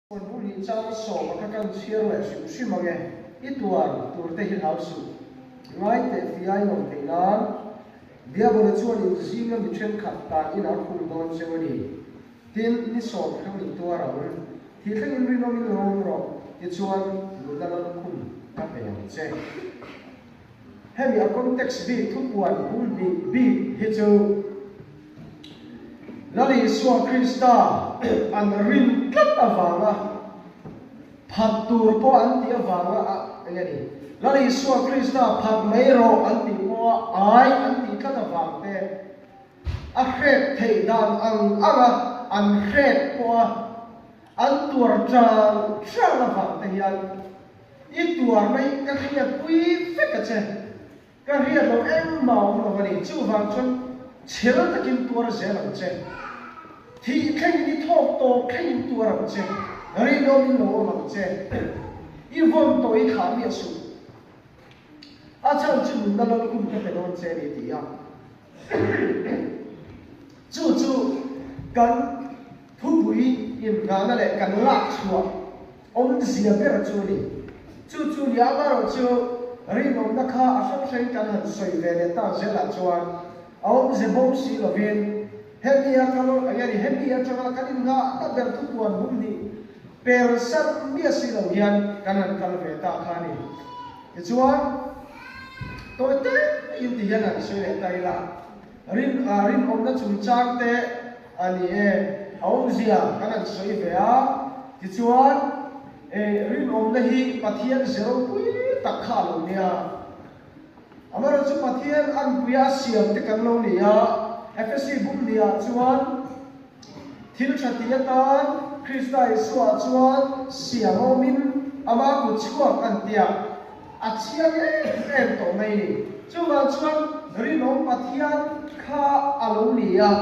Hun hnih chang sawma kha kan chhiar leh hrim hrim ang e, i tuar tur te hi hlau suh. Ngai teh fiai awm theih nan Diabola chuan in zinga mi thenkhat tan in a khung dawn cheu a ni. Tin, ni sawm thleng in tuar ang. Thih thlengin rinawmin lo awm rawh, tichuan nunna lalkhum ka pe ang che. Hemi a context bik thupuan hum hnih bik hi chu Lal Isua Krista an rin tlat avanga phat tur pawh an tih avanga a eng a ni? Lal Isua Krista phat mai rawh an tih pawha ai an tih tlat avang te a hrek theih dan ang anga an hrek pawha an tuar chang chang avang te hian I tuar mai ka hriatpui vek a che. Ka hriat loh engmah awm lo a ni. Chuvang chuan chhel takin tuar zel ang che. Thih thlengin i thawk tawp thlengin tuar ang che. Rinawmin lo awm ang che. I vawn tawh i thlah miah suh. A chhan chu nunna lalkhum ka pe dawn che a ni ti a. Chu chu kan thupui inngahna leh kan lak chhuah Awmzia ber chu a ni. Chu chu ni amaherawhchu rinawmna kha a hrang hrangin kan han sawi ve leh tak zelah chuan a awmze bo si lovin hemi a kal eng nge ni hemi atanga kan innghahna ber thupuan hum hnih per sarh miah si lo hian kan han kal ve ta kha a ni. Tichuan tawi tein ti hian han sawi leh ta ila rin rinawmna chungchang te A ni e, a awmzia kan han sawi ve a, tichuan e rinawmna hi Pathian ze ropui tak kha a lo nia. Amaherawhchu chu Pathian anpuia a siam te kan lo ni a, Efesi bum niah chuan thil tha ti atan Krista Isua chuan siam awmin ama kut chhuak an tia a chiang em em tawh mai ni. Chuvang chuan rinawm Pathian kha a lo ni a,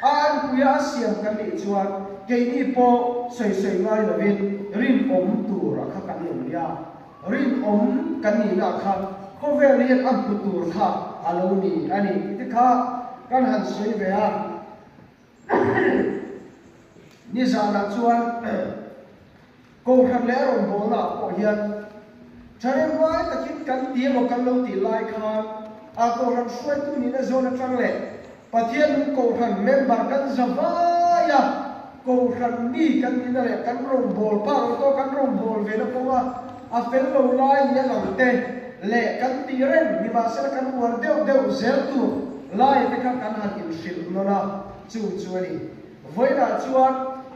a anpuia a siam kan nih chuan keini pawh sawi sawi ngai lovin rinawm tur a kha kan lo ni a, rinawm kan nihna kha khawvel hian a hmu tur kha a lo ni a ni tih te kha kan han sawi ve a. Nizanah chuan Kohhran leh a rawngbawlna ah pawh hian tharem ngai takin kan ti emaw kan lo tih lai khan a Kohhran hruaitu nihna zawn atang leh Pathian nung Kohhran member kan za vai a, Kohhran mi kan nihna leh kan rawngbâwl phak lo tawh kan rawngbâwl ve na kawnga a fel lo lai ni a lang te leh kan tih reng nimahsela kan uar deuh deuh zel tur laia te kha kan han inhrilh nawn a, chu chu a ni. Vawiinah chuan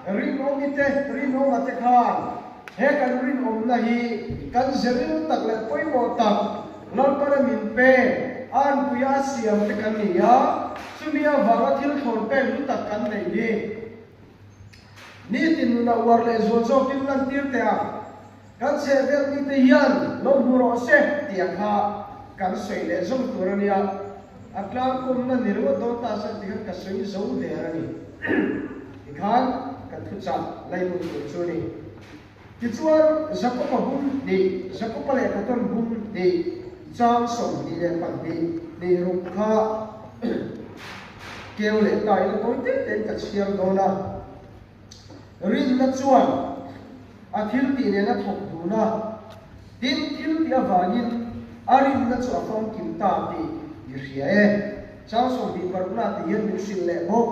rinawmi te, rinawma te khan he kan rinawmna hi kan zeril tak leh pawimawh tak Lalpana min pe, a anpuia a siam te kan ni a, chumi avanga thil thlawn pek hlu tak kan neih hi nitin nuna uar leh zual zawkin lantir teh ang. Kan chhehvel mite hian lo hmu rawh se tih a kha kan sawi leh zawng tur a nia, a tlangkawmna ni ringawt dawn ta se ti khan ka sawi zo der a ni. Tikhan kan thuchah laihmun tur chu a ni. Tichuan Jakoba bum hnih, Jakoba lehkha tawn bum hnih, chang 22, hnih ruk kha keu leh ta ila tawi te tein ka chhiar dawn a. Rinna chuan a thiltih nen a thawk dun a, tin thiltih avangin a rinna chu a famkim ta tih i hria e. Chang 26 tih hian min hrilh leh bawk.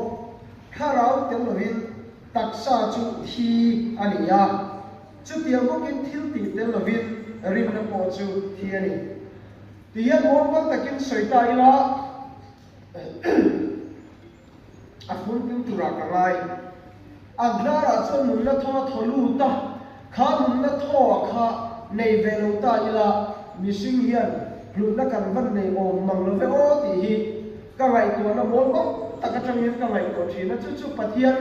Thlarau tel lovin taksa chu thi a ni a, chutiang bawkin thiltih tel lovin rinna pawh chu thi a ni. Tih hian muangpang takin sawi ta ila. A funpui turah ka ngai. A hnarah chuan nunna thaw a thaw lut a, kha nunna thaw a kha nei ve lo ta ila mihring hian hlutna kan van nei awm mang lo ve aw tih hi ka ngaihtuahna mawl bawk tak atangin ka ngaihtuah thin a, chu chu Pathian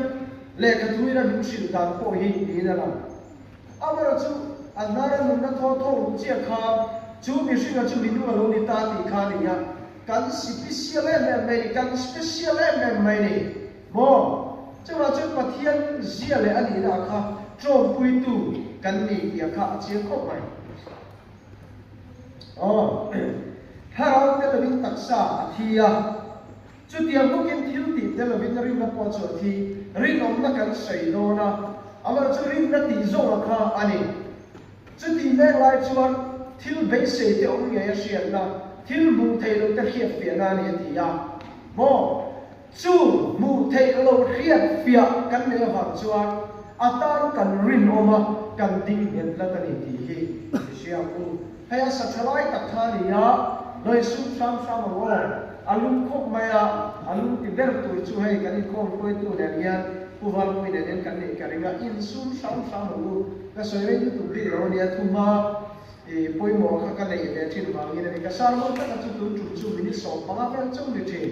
lehkha thuin a min hrilh dan pawh hi niin a lang. Amaherawh chu a hnara nunna thaw thaw ru chiah khan chu mihringa chu minung a lo ni ta tih kha a ni a, kan sipisial em em mai ni, kan special em em mai ni maw? Chuvang chuan Pathian zia leh a nihna ah kha ṭawmpuitu kan ni tih ah kha a chiang khawp mai. Aw, thlarau tel lovin taksa a thi a, chutiang bawkin thil tih tel lovin rinna pawh chu a thi. Rinawmna kan sawi dawn a, amaherawhchu rinna tih zawnga kha a ni. Chutih mek lai chuan thil beisei te awm ngei a hriatna, thil hmuh theih loh te hriat fiahna a ni a ti a. Maw? Chu hmuh theih loh hriat fiah kan neih avang chuan a tan kan rinawm a, kan ding nghet tlat a ni tih hi i hria ang u. Hei a sa tha lai tak kha a ni a, Lawih sum hram hram ang aw. A lum khawp mai a, a lum ti ber tur chu hei kan inkhawm hruaitu nen hian Pu Valpui nen hian kan neih ka ring a, insum hram hram ang u. Ka sawi rei lutuk bik lo a nia, thuma i pawimawh kha ka neih ve thin vangin a ni. Ka sermon taka chu tun tum chu minute 15 vel chauh ni thin,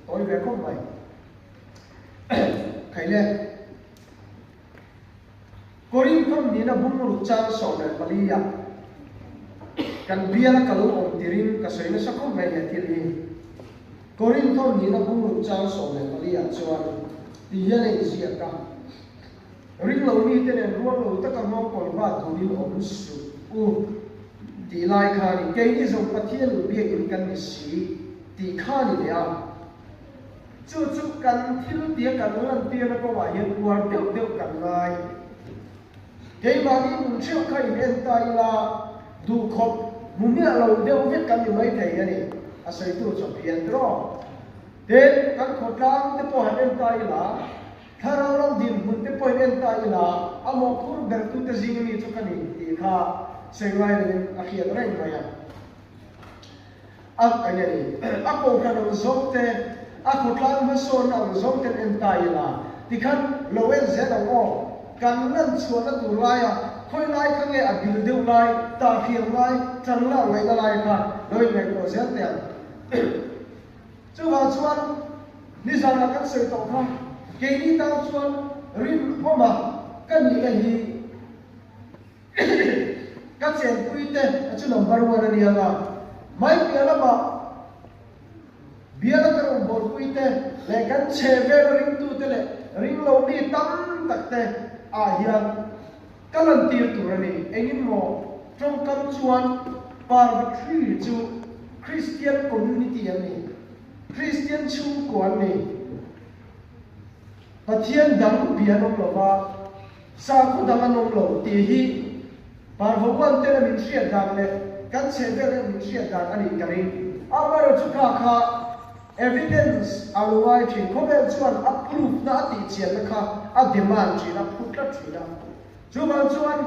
tawi ve khawp mai. Khaile. Korinthon nihna bungruk chang 14 ah kan biala ka lo awm tirin ka sawi nasa khawp mai he thil hi. Korinthon nihna bungruk chang 14 ah chuan ti hian a inziak a, Ringlo mite nen rual lo taka nghawngkawl va turin awm suh u tih lai kha a ni. Keini zawng Pathian lu biakin kan ni si tih kha a ni leh a. Chu chu kan thil tia kan lantirna kawngah hian uar deuh deuh kan ngai. Keimahni nun theuh kha in en ta ila duhkhawp hmu miah lo deuh vek kan ni mai thei a ni, a sawitu chawp hian tiraw. Tin, kan khawtlang te pawh han en ta ila, thlarau lam dinhmun te pawh in en ta ila, a mawhphur bertute zing mi chu ka ni tih kha sawi ngai loin a hriat reng mai a. A eng a ni? A kohhran ang zawng te, a khawtlang hmasawnna ang zawng ten en ta ila, tikhan lo en zel ang aw. Kan lan chhuahna tur laia khawi lai kha nge a bil deuh lai, tahhriam lai, tan lak ngaihna lai kha lo inngaihtuah zel teh ang. Chuvang chuan nizanah kan sawi tawh kha, keini tan chuan rinawma ka nihna hi, Ka chenpui te a chu number one a nia nga, mai piah lamah biala ka rawn bawlpui te leh kan chhe vela ringtu te leh ringlo mi tam tak te ah hian ka lantir tur a ni. Engin maw tawngkam chuan Parvathri chu Christian community an ni, Christian chhungkua an ni, Pathian dang bia an awm lova, Sakhaw dang an awm lo tih hi Parvawan tena min hriat dan leh kan chhehvel hian min hriat dan a nih ka ring. Amaherawhchu kha kha evidence a lo ngai thin. Khawvel chuan a proof na a tihchianna kha a demand thin, a phut tlat thin a. Chuvang chuan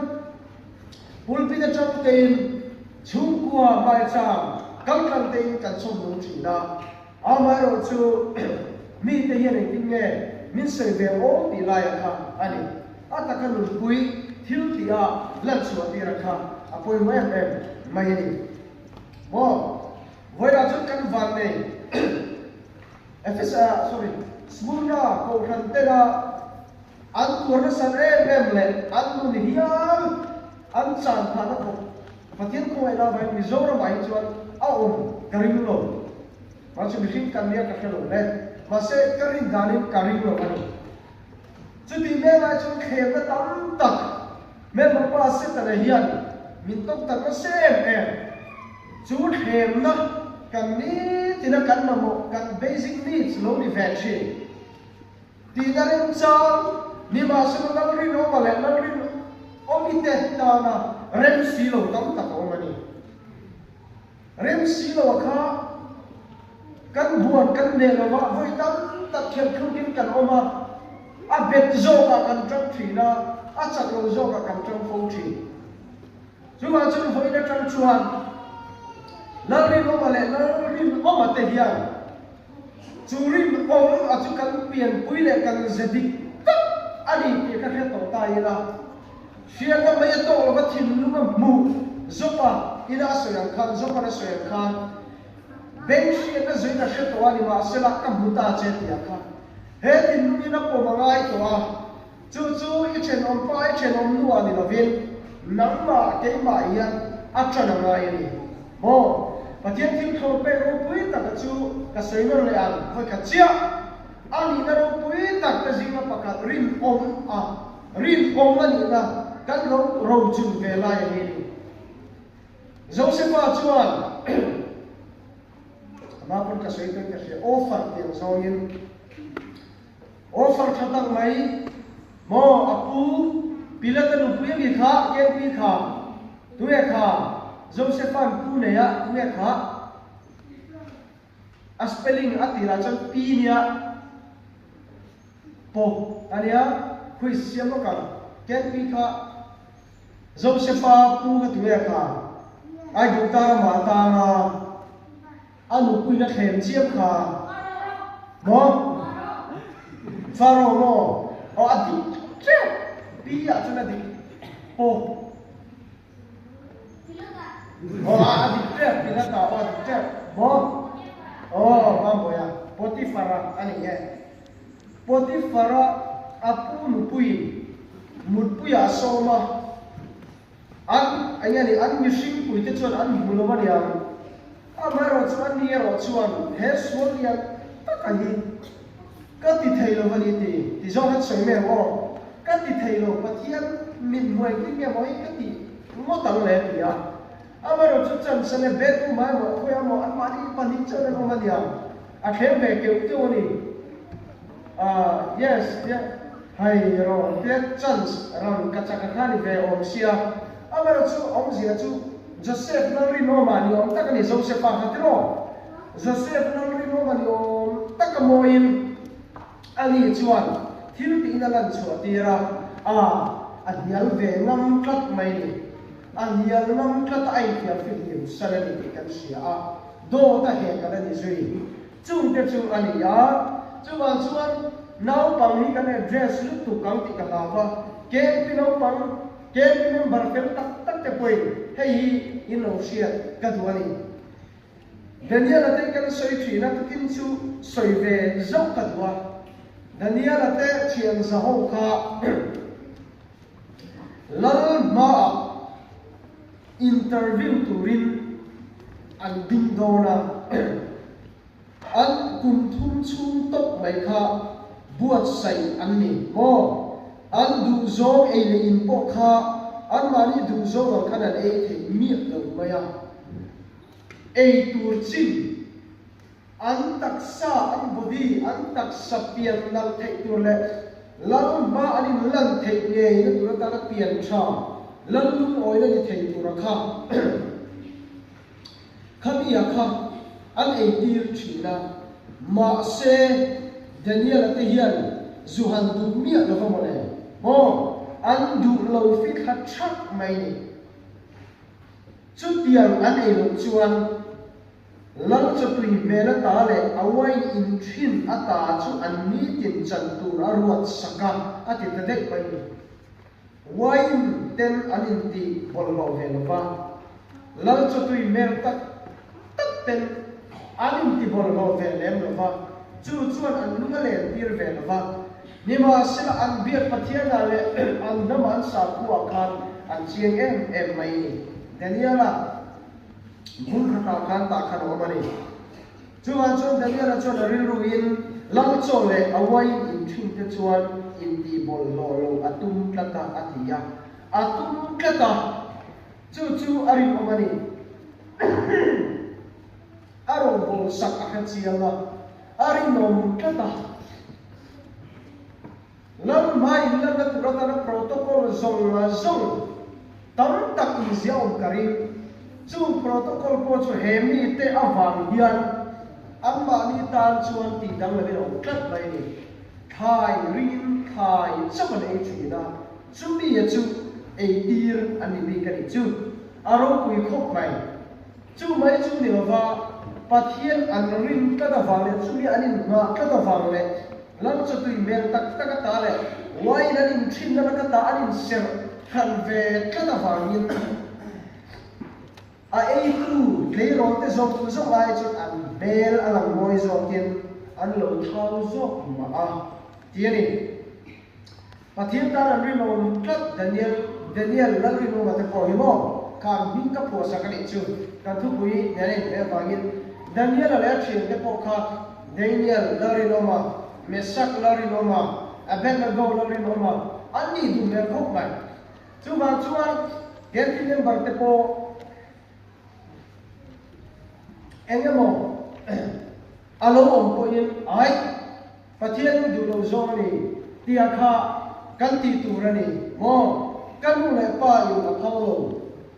pulpit atang tein chhungkua hmaichang kaltlang tein kan chhawm nung thin a. Amaherawhchu, mite hian engtin nge min sawi ve aw tih laia kha a ni. A taka nunpui thil tih a lan chhuah tira kha a pawimawh em em mai a ni. Maw? Vawilah chuan kan van nei Ephesa, sorry, Smurna kohhran tena an tuar nasa em em leh an nun hial an chan phahna khawp Pathian khawngaihna avangin Mizoramah hi chuan a awm ka ring lo. Mahse mihring kan nia ka hre lo le. Mahse ka rin danin ka ring lo a ni. Chutih mek lai chuan thlemna tam tak member pa Setana hian min tawk tak nasa em em. Chu thlemna kan nitina kan mamawh kan basic needs lo ni ve thin. Tihna remchang, nimahsela Lalrinawma leh Lalrinawmite tana rem si lo tam tak a awm a ni. Rem si lo a kha kan huan kan neh lo va, vawi tam tak khelhthlukin kan awm a, a bet zawkah kan tang thin a, a chak lo zawkah kan tang fo thin. Chuvang chuan vawiin atang chuan Lalrinawma leh Lalrinawma te hian Chu rinawm a chu kan pianpui leh kan ze dik tak a ni tih ka hre tawh ta ila, hriatna mai a tawk lova thinlung a hmuh Jopa ina a sawi ang khan, Jopa'n a sawi ang khan, Beng hriatna zuiin a hre tawh a ni mahsela ka hmu ta che tih ah khan he thinlungin a pawm a ngai tawh a, chu chu i thenawm pa i thenawm nu ah ni lovin nangmah keimah hian a ṭan a ngai a ni. Maw? Pathian thil thlawr pek ropui taka chu ka sawi nawn leh ang, vawi khat chiah. A nihna ropui tak te zinga pakhat rinawm a, rinawm a nihna kan ro rochun ve lai a ni ni. Josefa chuan amah pawn ka sawi pawn ka hria, offer tih ang zawngin. Offer tha tak mai maw a pu Pilata nupui ami kha KP kha tunge kha Josepha'n pu nei a tunge kha a spelling a tirah chuan P nia po ania quiz siam lawk ang KP kha Josepha pu kha tunge kha Aigupta ramah a tang a. A nupuina thlem chiam kha maw? Faro maw? Aw a dik teuh. Pi ah chuan a dik pawh. Aw a dik teuh Pilata aw a dik teuh maw? Aw Mambawiha Potifara a ni e. Potifara a pu nupuiin mutpuiah a sawm a. An, eng nge ni, an mihring puite chuan an hmu lo a niang. Amaherawh chu an ni erawh chuan he sual lian taka hi ka ti thei lo a ni ti, ti zawng han sawi mai ang aw. Ka ti thei lo, Pathian min hmuai tih nge maw hi ka ti ngawt ang le ti a. Amaherawh chu chance leh bedroom ah emaw khawiah emaw anmahni pahnih chuan an awm a niang. A thlem ve keuh keuh a ni. Ahh yes tia hei rawn tia chance rawn ka chak a kha ni ve awm sia amaherawh chu awmzia chu Joseph Lalrinawma ni awm tak a ni Josepha kha tiraw Joseph Lalrinawma ni awm tak a mawiin ani chuan thil tiin a lan chhuah tir a ah a hnial ve ngam tlat mai ni a hnial ngam tlat a a inthiam fihlim san a ni tih kan hria a dawt a hek a la ni zui. Chungte chu a ni a, chuvang chuan naupang hi kan address lutuk ang tih ka hlau a, KMP naupang, KMP member fel tak tak te pawhin hei hi in lo hriat ka duh a ni. Daniel-a te kan sawi thin a, tukin chu sawi ve zauh ka duh a, Daniel-a te thian zaho kha Lal hmaah interview turin an ding dawn a, an kum thum chhung tawp mai kha buatsaih an ni maw? An duhzawng ei leh in pawh kha anmahni duhzawng ang khan an ei theih miah lo mai a, ei tur chin An taksa, an body, an taksa pian nalh theih tur leh lal hma an inlan theih ngeina tur atana pian tha, lal lungawina ni thei tura kha khami-a kha an eitir thin a. Mahse, Daniel-a te hian zu han duh miah lo va mawle. Maw? An duh lo fithla thak mai ni. Chutiang an ei loh chuan Lal chawtui hmel ata leh a wine in thin ata chu an nitin chan tur a ruat sak a, a ti ta daih mai ni. Wine ten an inti bawlhhlawh ve lo va, Lal chawtui hmel tak tak ten an inti bawlhhlawh ve lem lo va, chu chuan an lung a len tir ve lo va. Nimahsela an biak Pathianah leh an hnamah an sakhuaah khan an chiang em em mai ni. Daniela. Hmun khatah khan tah khan a awm a ni. Chuvang chuan Daniela chuan a rilruin lal chaw leh a wine in thin te chuan intih bawlhhlawh lo a tum tlat a, a ti a. A tum tlat a, chu chu a rinawm a ni. A rawn sak a hre chiang a, a rinawm tlat a. Lal hma inlanna tur atana protocol zawng zawng tam tak inziah awm ka ring. Chung protocol pawh chu he mite avang hian anmahni tan chuan tih danglamin a awm tlat mai a ni. Thlai ringin thlai chauh an ei thin a, chumi a chu eitir an ni bik a nih chu. A ropui khawp mai. Chu mai chu ni lova Pathian an rin tlat avang leh chumi an inngah tlat avang leh Lal chu tui hmel tak tak ata leh wine an inthinna lak ata an inserh hran ve tlat avangin a eitu tleirawl te zawng zawng ai chuan an hmel a lang mawi zawkin an lo thau zawk mah a ti a ni. Pathian tan an rinawm tlat Daniel Daniel Lalrinawma te pawh hi maw kha an hming ka phuahsak a nih chu kan thupui nen a inhmeh avangin Daniel-a leh a thiante pawh kha Daniel Lalrinawma, Mesak Lalrinawma, Abednego Lalrinawma an nih duh hmel khawp mai. Chuvang chuan Genti member te pawh eng emaw a lo awm pawhin ai. Pathianin duh lo zawng a ni tia kha kan tih tur a ni maw? Ka nu leh pa in a phal lo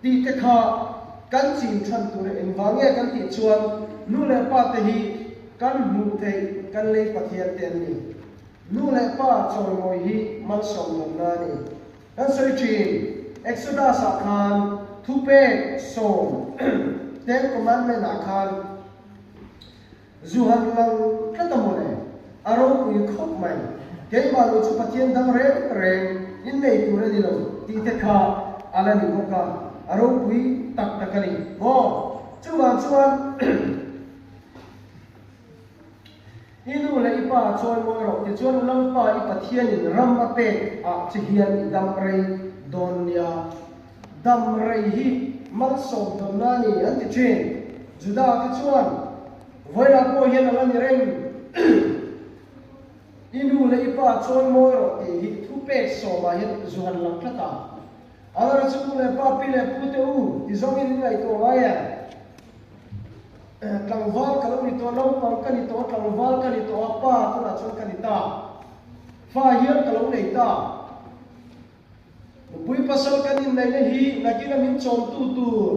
tih te kha kan chin chhan tur a engvang nge kan tih chuan nu leh pa te hi kan hmuh theih kan lei Pathian te an ni. Nu leh pa chawimawi hi malsawm dawnna a ni. Kan sawi thin, Exodus ah khan thupek sawm, Ten Commandment ah khan Zu han lang tlat a mawle, a ropui khawp mai. Keimah lo chu Pathian dang reng reng in nei tur a ni lo tih te kha a la ni bawk a, a ropui tak tak a ni maw? Chuvang chuan i nu leh i pa chawi mawi rawh tichuan Lalpa i Pathianin ram a pek ah che hian i dam rei dawn nia. Dam rei hi malsawm dawnna a ni an ti thin. Juda te chuan vawilah pawh hian a la ni reng. I nu leh i pa chuan mawi rawh tih hi thupek sawmah hian zu han lang tlat a. Anara chu nu leh pa, pi leh pu te u ti zawngin in ngaihtuah ngai em? Tlangval ka lo ni tawh, naupang ka ni tawh, tlangval ka ni tawh a, pa tunah chuan ka ni ta. Fa hian ka lo nei ta. Nupui pasal kan inneihna hi nakina min chawmtu tur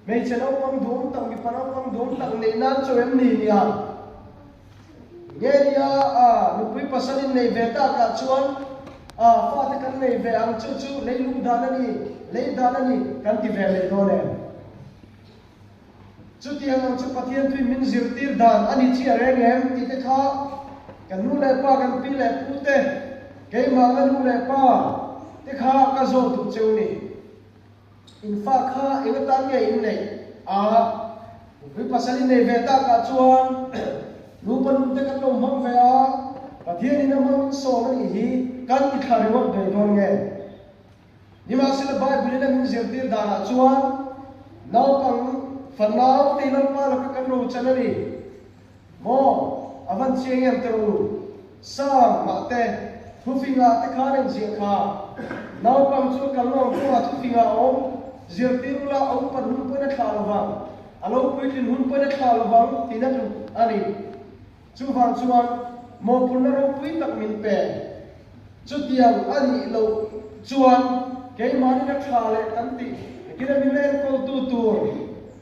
hmeichhe naupang duhawm tak, mipa naupang duhawm tak neih nan chaw em ni nia? Nge nia a nupui pasal inneih ve takah chuan a fate kan nei ve ang chu chu leilung dan a ni, lei dan a ni kan ti ve leh dawn em? Chutiang ang chu Pathian tui min zirtir dan a ni chiah reng em tih te kha kan nu leh pa, kan pi leh pu te, keimah la nu leh pa te kha ka zawt duh cheu ni. In fa kha eng atan nge in neih a? Nupui pasal in nei ve takah chuan nupa nun te kan lo hmang ve a, Pathianin a hmang sawm a nih hi kan ti thla ringawt ve dawn nge? Nimahsela Bible-in a min zirtir danah chuan naupang fanau te Lalpa laka kan ro chan a ni maw? A van chiang em teh u? Psalm ah te, thufingah te khan en ziah kha. Naupang chu kal lawng kawngah thufingah a awm, zirtir ula a upat hun pawhin a thlah lovang, a lo puitlin hun pawhin a thlah lovang tiin a tluk a ni. Chuvang chuan mawhphurhna ropui tak min pe. Chutiang a nih loh chuan keimahnin a tha leh kan tih kila min la enkawltu tur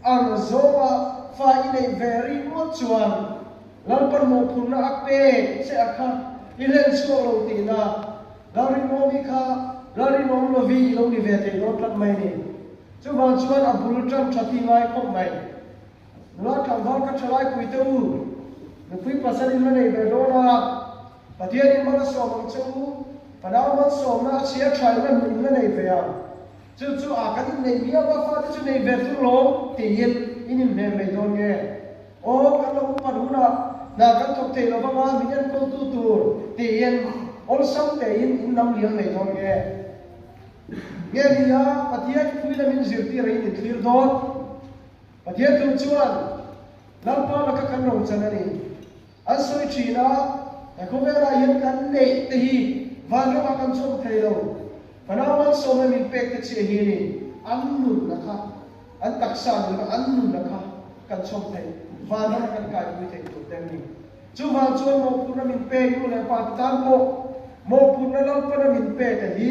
ang zawnga fa i neih ve ringawt chuan Lalpan mawhphurhna a pek che a kha i hlen chhuak lo tihna Lalrinawmi kha Lalrinawm lovi i lo ni ve thei dawn tlat mai ni. Chuvang chuan a bul tan tha ti ngai khawp mai. Nula tlangval ka thalai pui te u, nupui pasal in la nei ve dawn a, Pathian in mal a sawm ang che u, fanau malsawmna a chhia tha in la hmuh in la nei ve ang, chu chu a kan inneih miau a fate chu nei ve tur lawm tiin in inhmel mai dawn nge? Aw kan lo upat hunah hna kan thawk thei lo vanga min enkawltu tur tiin awlsam tein in lam liam mai dawn nge? Nge ni a, Pathian pui lamin zirtir a in inthlir dawn? Pathian thu chuan Lalpa laka kan ro chan a ni. An sawi thin a, he khawvelah hian kan neih te hi vanramah kan chawm thei lo. Fanau malsawmna min pek te chiah hi a ni. An nunna kha, an taksa nunna, an nunna kha kan chawm thei, vanrama kan kaipui thei tur te an ni. Chuvang chuan mawhphurhna min pek nu leh pa te tan pawh mawhphurhna Lalpana min pek a hi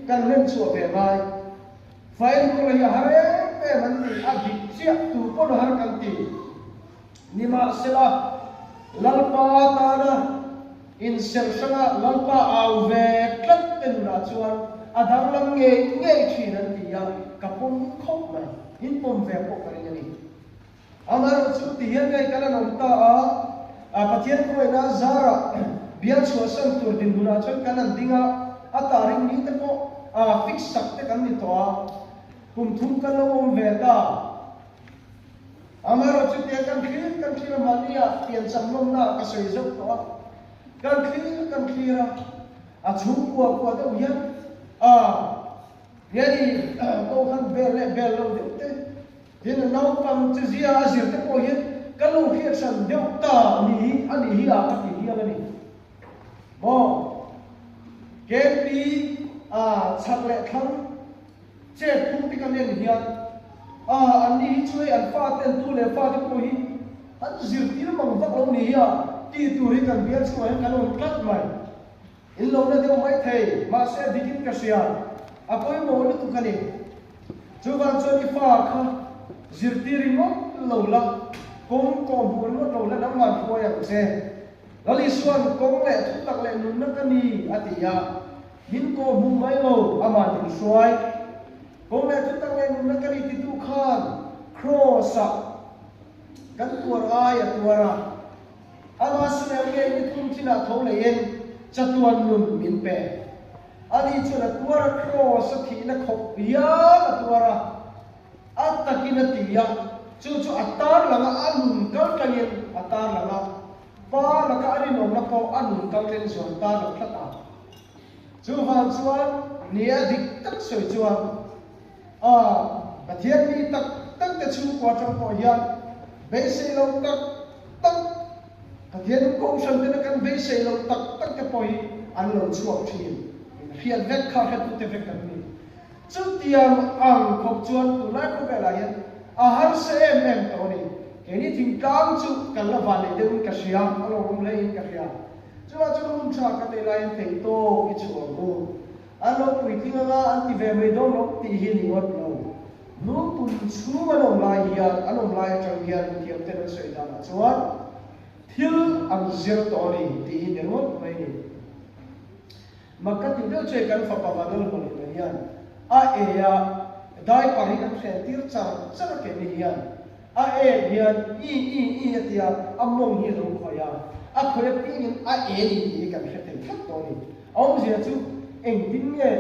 kan hlenchhuah ve ngai. Fairkawla hi a har em em an ti, a dik chiah tu pawn a har kan ti. Nimahsela, Lalpa tana inserh hranga Lalpa au ve tlat te nunah chuan a danglam ngei ngei thin an ti a, ka pawm khawp mai, in pawm ve pawh ka ring a ni. Amaherawh chu ti hian ngei kan an awm ta a, a Pathian khawngaihna zarah bial chhuahsan tur dinhmunah chuan kan an ding a, a tarik ni te pawh a fix sak te kan ni tawh a, kum thum kan lo awm ve ta. Amaherawh chu tia kan thlir kan thlir a mahnia piancham lawmna ka sawi zauh tawh a, kan thlir kan thlir a, a chhungkua kua deuh hian a nge ni kohhran bel leh bel lo deuh te, Tin, naupang chu zia a zir te pawh hian ka lo hriatsan deuh ta ni hi a nih hi a ka ti hial a ni. Maw? KP a chhak leh thlang chet phung te kan en hian a an ni hi chu hei an fa ten tu leh fa te pawh hi an zirtir mang vak lo ni hi a. Tih tur hi kan bial chhungah hian kan awm tlat mai. In lo la deuh mai thei, mahse a dikin ka hria. A pawimawh lutuk a ni. Chuvang chuan i fa kha zirtir ringawt lo la, kawng kawh hmuh ringawt lo la nangmah hruai ang che. Lal Isua'n kawng leh thutak leh nunna ka ni a ti a, min kawh hmuh mai lo, amah min hruai. Kawng leh thutak leh nunna ka ni titu khan Kraws-ah kan tuar ai a tuar a. Ama sawi ang ngei ni thum thinah tho leiin chatuan nun min pe. Ani chuan a tuar a, Kraws a thihna khawp hial a tuar a, a takin a ti a, chu chu a tarlang a, a nun kal tangin a tarlang a, Pa laka a rinawmna pawh a nun kal tlen zuan tarlang tlat a. Chuvang chuan ni a dik tak sawi chuan a Pathian mi tak tak te chhungkua atang pawh hian beisei lo tak tak Pathian Kohhran tena kan beisei lo tak tak te pawh hi an lo chhuak thin. Min hriat vek kha hretute vek kan ni. Chutiang ang khawp chuan tunlai khawvelah hian a harsa em em tawh a ni. Keini thingtlang chu kan la van leh deuhin ka hria, a lo awm hlein ka hria. Chuvah chuan hun tha ka nei laiin theihtawk i chhuah ang u. An lo puitling anga an ti ve mai dawn lo tih hi ni ngawt lo. Nu pum chhung an awm lai hian, an awm lai atang hian mithiam ten an sawi danah chuan thil an zir tawh a ni tih hi ni ringawt mai a ni. Mak ka tih deuh chu hei kan fapa Vanlalhmawlina hian a e a diaper hi kan hren tir char char a keini hian a ek hian i i i a tia a mawng hi a lo khawih a, a khawih apiangin a e ni tih hi kan hre thei tlat tawh a ni. A awmzia chu engtin nge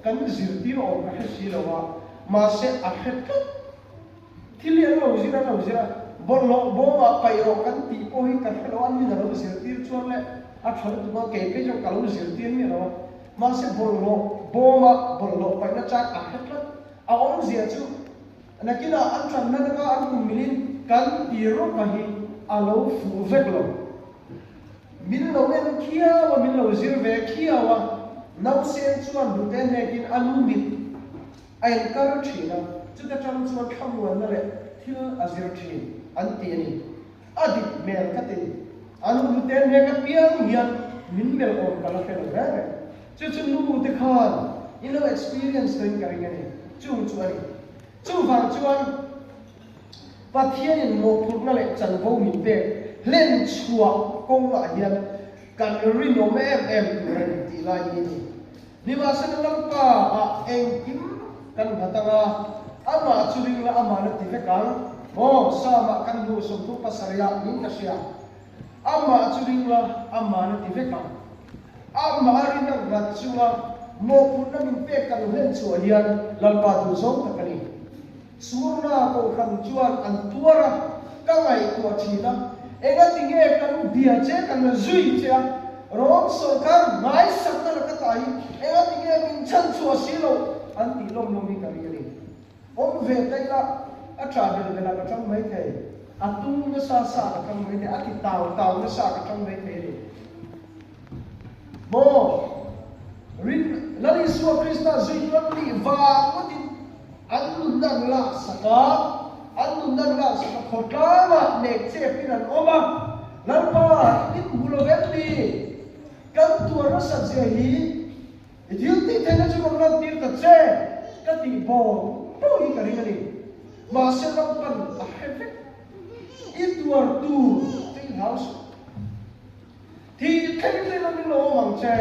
kan zirtir awm ka hre si lo a, mahse a hre tlat. Thil hi an lo zir an lo zir a, bawlhhlawh bawmah paih rawh kan tih pawh hi ka hre lo a, min a lo zirtir chuan leh a tha lutuk a, kei phei chuan ka lo zirtir miah lo a, mahse bawlhhlawh bawmah bawlhhlawh paihna chang a hre tlat. A awmzia chu nakinah an tanna nanga an kum milin kan ti rawka hi a lo fuh vek lo. Min lo en khiau a, min lo zir ve khiau a, nausen chuan hnute hnekin a lu mit A inkar thin a, chuta tang chuan thlamuanna leh thil a zir thin an ti a ni. A dik hmel ka ti. An hnute hnek apiang hian min melh awm ka la hre lo reng reng. Chu chu nu te khan i lo experience tawhin ka ring a ni. Chung chu a ni. Chuvang chuan Pathianin mawhphurhna leh chanvo min pek hlen chhuah kawngah hian kan rinawm em em tur a ni tih lai hi a ni. Nimahsela Lalpa ah engkim kan nghat anga, amah chu ring la amah na ti vek ang. Maw, Psalm ah kan hmuh 37 ah niin ka hria. Amah chu ring la amah na ti vek ang. Amah a rin a nghat chunga mawhphurhna min pek kan hlen chhuah hian Lalpa duh zawng tak a ni. Smurna Kohhran chuan an tuar a, ka ngaihtuah thin a, engati nge kan bia che kan la zui che a, Rom sawrkar ngaisakna la ka ta hi engati nge min chhan chhuah si lo an tih lawm lawm hi ka ring a ni. Awm ve ta ila a tah bel bel ah ka tang mai thei, a tung nasa sa ah ka tang mai thei, a ti tau tau nasa ah ka tang mai thei a ni. Maw? Rin Lal Isua Krista zui chu an nih vang ngawtin an nunna an laksak a, an nunna an laksak a, khawtlangah nek chepin an awm a, Lalpa i min hmu lo em ni? Kan tuar nasat zia hi i thil tih theihna chu rawn lantir ta che ka tih bawng bawng hi ka ring a ni. Mahse Lalpan a hre vek. I tuar tur che i hlau suh. Thih thleng thleng a min lo awm ang che,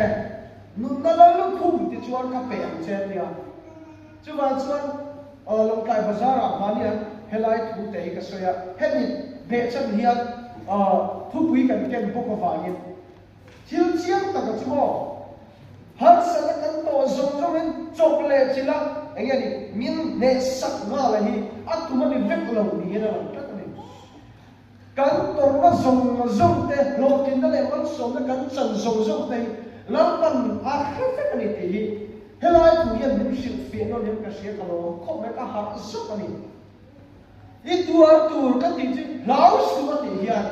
nunna lal lukhum ti chuan ka pe ang che tia. Chuvang chuan Lawngtlai Bazar ah hmani an helai thu te hi ka sawi a, hemi behchhan hian thupui kan ken bawk avangin thil chiang taka chu maw harsatna kan tawh zawng zawngin chawp leh chilh a, eng nge ni min hnehsak nghal a hi a tum a ni vek lo niin a lang tlat a ni. Kan tawrhna zawng zawng te, hlawhtlinna leh malsawmna kan chan zawng zawng te hi Lalpan a hre vek a ni tih hi helai thu hian min hrilh fiah nawn hian ka hria ka lawm khawp mai, ka harh zawk a ni. I tuar tur ka tih chu hlau suh a tih hian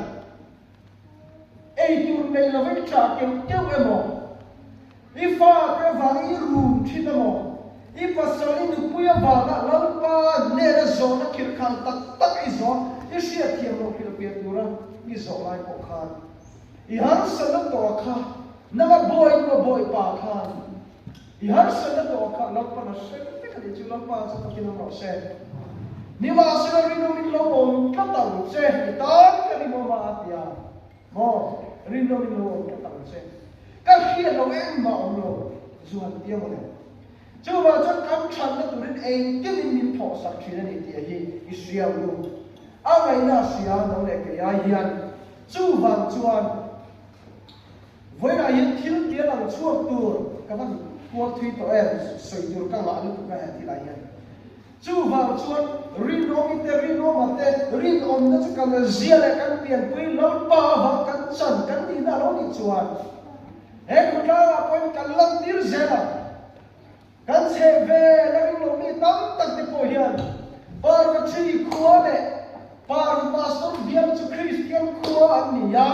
ei tur nei lova i tah keuh keuh emaw, I fate avanga i rum thin emaw, i pasal i nupui avanga Lalpa nena zawhna khirhkhal tak tak i zawh, i hriatthiam loh hrilhfiah tura i zawh lai pawh khan. I harsatna tawh kha nanga bawi nu a bawi pa khan i harsatna tawh kha Lalpan a hre vek a nih chu Lalpa chu takin awm rawh se. Nimahsela rinawmin lo awm tlat ang che i tan ka rinawm a a ti a. Maw rinawmin lo awm tlat ang che. Ka hriat lo engmah awm lo zuan tia mawle. Chuvang chuan kan thatna turin engtin min thawhsak thin a ni tih hi i hria u. A ngaihna a hria no leh kei ai hian. Chuvang chuan vawiinah hian thil tia lang chhuak tur ka van kual thui tawh em sawi tur ka ngah lutuk a he thilah hian. Chuvang chuan rinawmi te rinawma te rinawmna chu kan zia leh kan pianpui Lalpa avang kan chan kan nihna a lo nih chuan he khawtlangah pawhin kan lantir zel ang. Kan chheh vel a ringlomi tam tak te pawh hian Parvathi khua leh Parva Pastor bial chu Kristian khua an ni a,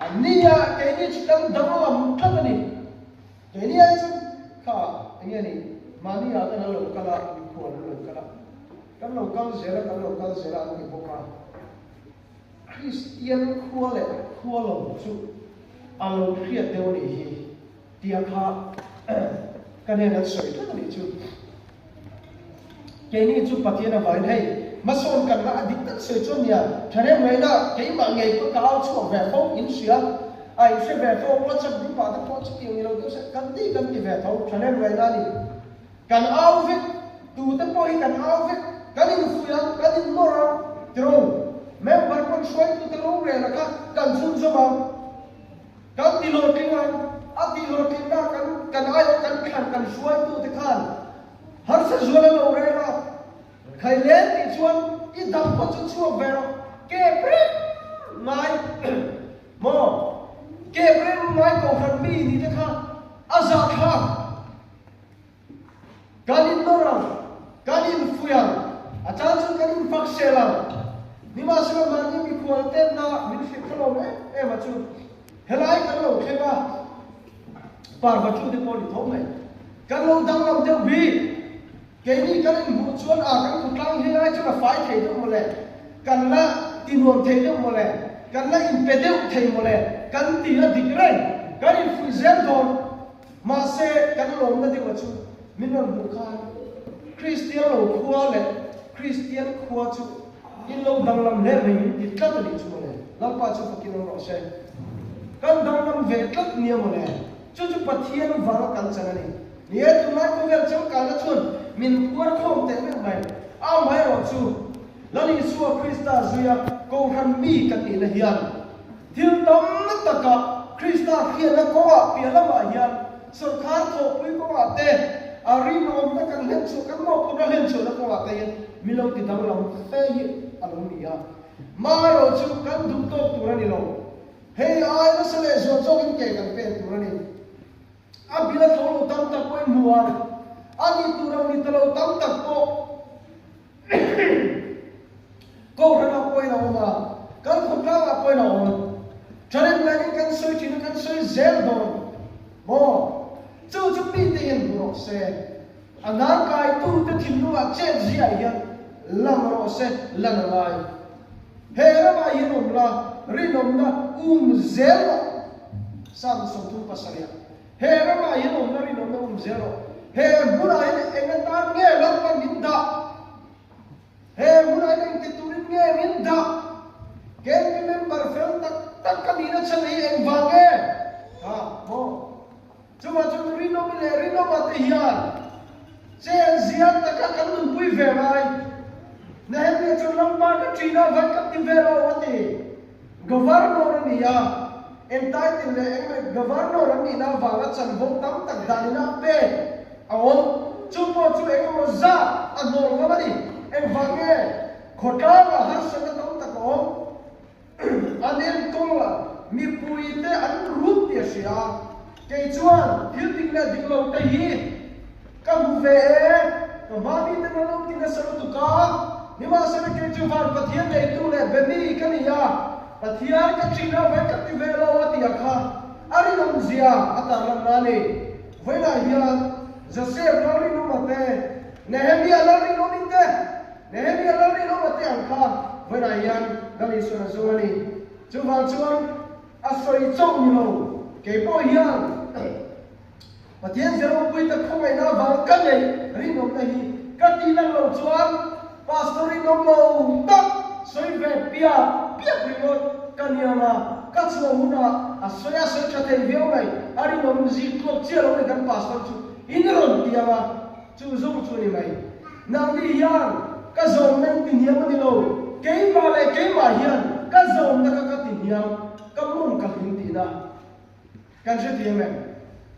an ni a keini chu kan danglam tlat a ni. Keini ai chu kha eng nge ni mahni ah ten an lo kal a, mikhual an lo kal a, kan lo kal zel a, kan lo kal zel a an ti bawk a. Kristian khua leh khua lo chu a lo hriat deuh a nih hi tia kha ka nen an sawi tlat a nih chu. Keini chu Pathian avangin hei hmasawn kan la a dik tak sawi chuan nia thahnem ngaihna keimah ngei pawh ka au chhuak ve fo in hria a in hre ve fo WhatsApp group ah te pawh chutiang ni lo deuh se kan ti kan ti ve tho thahnem ngaihna a ni. Kan au vek, tute pawh hi kan au vek, kan infuih a, kan innawr a, tiro member pawn hruaitute rorel a kha kan chhunzawm a, kan ti hlawhtling a, a tih hlawhtlinna kan kan aiawh kan thlan kan hruaitute khan harsa zual an lo rel a, khai len tih chuan i dam pawh chu chhuak ve rawh, ke reng ngai maw, ke reng ngai kohhran mi ni te kha a zahthlak. Kan innawr ang, kan infuih ang, a chang chu kan infak sel ang. Nimahsela mahni mikhual tenna min hrilh kha lo em em a chu helai kan lo thleng a, parva tu te pawh ni tho mai. Kan lo danglam deuh bik. Keini kan inhmuh chuan a kan khawtlang hi ai chuan a fai thei deuh mawle, kan la tinuam thei deuh mawle, kan la inpe deuh thei mawle kan ti a dik reng, kan infuih zel dawn. Mahse, kan lawmna deuha chu min rawn hmuh khan Kristian lo khua leh Kristian khua chu in lo danglam hle mai min ti tlat a nih chu mawle. Lalpa chu fakin awm rawh se. Kan danglam ve tlat nia mawle. Chu chu Pathian vanga kan chan a ni. Ni e, tunlai khawvel changkanna chuan min phuar khawm teh meuh mai. Amaherawhchu, Lal Isua Krista zuia Kohhran mi kan nihna hian Thil tam takah Krista hriatna kawngah piah lamah hian sawrkar thawhpui kawngah te, a rinawmna kan hlen chhuah, kan mawhphurhna hlen chhuahna kawngah te hian mi lo ti danglam fe hi a lo ni a. Maherawh chu kan duh tawk tur a ni lo. Hei ai nasa leh zual zawkin ke kan pen tur a ni. A bila tho lo tam tak pawhin hmu a, a nih tur ang ni ta lo tam tak pawh Kohhranah pawhin a awm a, kan khawtlangah pawhin a awm. Thalem laiin kan sawi thin a, kan sawi zel dawn maw? Chu chu mite hian hmu rawh se, a hnarkaitute thinlungah chet ziah hian lang rawh se, lan a ngai. He ramah hian awm la, rinawmna um zel rawh. Psalm 37. He ramah hian awm la rinawmna um zel rawh. He hmunah hian eng atan nge Lalpan min dah? He hmunah hian engti turin nge min dah? KMP member fel tak tak ka nihna chhan hi engvang nge? Ha, maw? Chuvang chuan rinawmi leh rinawma te hian chen zial taka kan nunpui ve ngai. Nehemia chuan Lalpa ka ṭihna vai ka ti ve lo a ti. Governor a ni a, eng title leh eng leh Governor an nihna avanga chanvo tam tak danin a pek a awm. Chu pawh chu eng emaw zat a hnawl ngam a ni. Engvang nge khawtlangah harsatna tam tak a awm? An enkawl a, mipuite an rut tih a hria a. Kei chuan thil dik leh dik lo te hi Ka hmu ve e, ka hma mite na lo ti nasa lutuk a, nimahsela kei chu van Pathian neitu leh be mi ka ni a, Pathian ka ṭhin a vai ka ti ve lo a ti a kha a rinawm zia a tarlanna a ni. Vawiinah hian Joseph Lalrinawma te, Nehemia Lalrinawmi te, Nehemia Lalrinawma te ang kha vawiinah hian Lal Isuan a zawng a ni. Chuvang chuan. A sawi chauh ni lo, kei pawh hian Pathian ze ropui tak khawngaihna avang ka neih rinawmna hi ka tih lang lo chuan Pastor rinawm lo tak sawi ve piap piap ringawt ka niang a, ka chhuah hunah a sawi a sawi tha thei viau mai, a rinawm zik tluak chiah lo ni kan Pastor chu in rawn ti ang a, chu zawng chu a ni mai. Nangni hian ka zawmna in ti hniam a ni lo, keimah leh keimah hian ka zawmna kha ka ti hniam, ka mawng ka hlim tihna. Kan hrethiam em?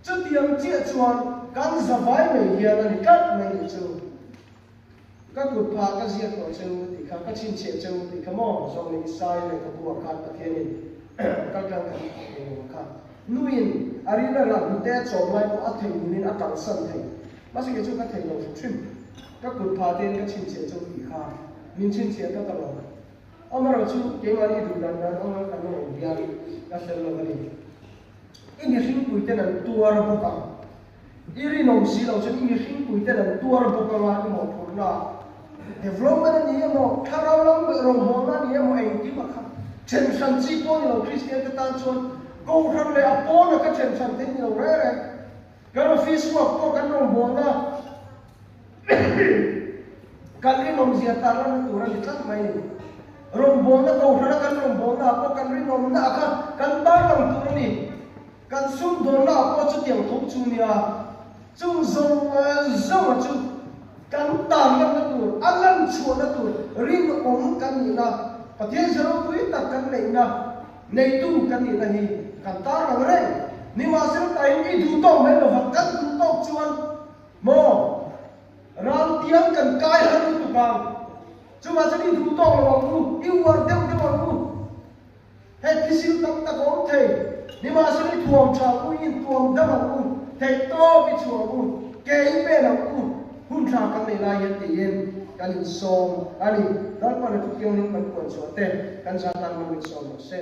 Chutiang chiah chuan kan zavai mai hian a ni tlat mai nih chu. Ka kut phah ka ziak tawh che u tih kha, ka chhinchhiah che u tih kha maw Zawng leh Isai lehkhabu ah khan Pathianin kal tlang kan eng emaw kha nuin a ril a rah hnute a chawm lai pawh a theihnghilhin a kalsan thei. Mahse kei chu ka thei lo hrim hrim. Ka kut phah tein ka chhinchhiah che u tih kha min chhinchhiah tlat alawm. Amaherawhchu keimahni duh dan dan anga kan awm hian ka fel lo a ni. I mihringpui ten an tuar bawk ang. I rinawm si lo chuan i mihringpui ten an tuar bawk anga i mawhphurhna development a ni emaw, thlarau lam rawngbawlna a ni emaw engkim a kha then hran chi pawh a ni lo Kristian te tan chuan Kohhran leh a pawn a ka then hran thei ni lo reng reng. Kan office work pawh kan rawngbawlna Kan rinawmzia tarlanna tur a ni tlat mai ni. Rawngbawlna Kohhrana kan rawngbawlna ah pawh kan rinawmna ah kha kan tarlang tur a ni. Kan sumdawnna ah pawh chutiang tho chu nia. Chung zawng zawnga chu kan tarlanna tur, a lan chhuahna tur rinawm kan nihna, Pathian zeropui tak kan neihna, neitu kan nihna hi kan tarlang reng. Nimahsela tahin i duh tawk mai lovang, kan duh tawk chuan Maw? Raltiang kan kai har lutuk ang. Chuvah chuan i duh tawk lo ang u, i uar deuh deuh ang u. Hei thisil tam tak a awm thei. Nimahsela i thuam tha ang u, i intuam dam ang u, theihtawp i chhuah ang u, ke i pen ang u, hun tha kan nei lai hian tiin kan insawm a ni. Lalpan a thutiangin kan puan chhuah te kan zan tan lo insawm rawh se.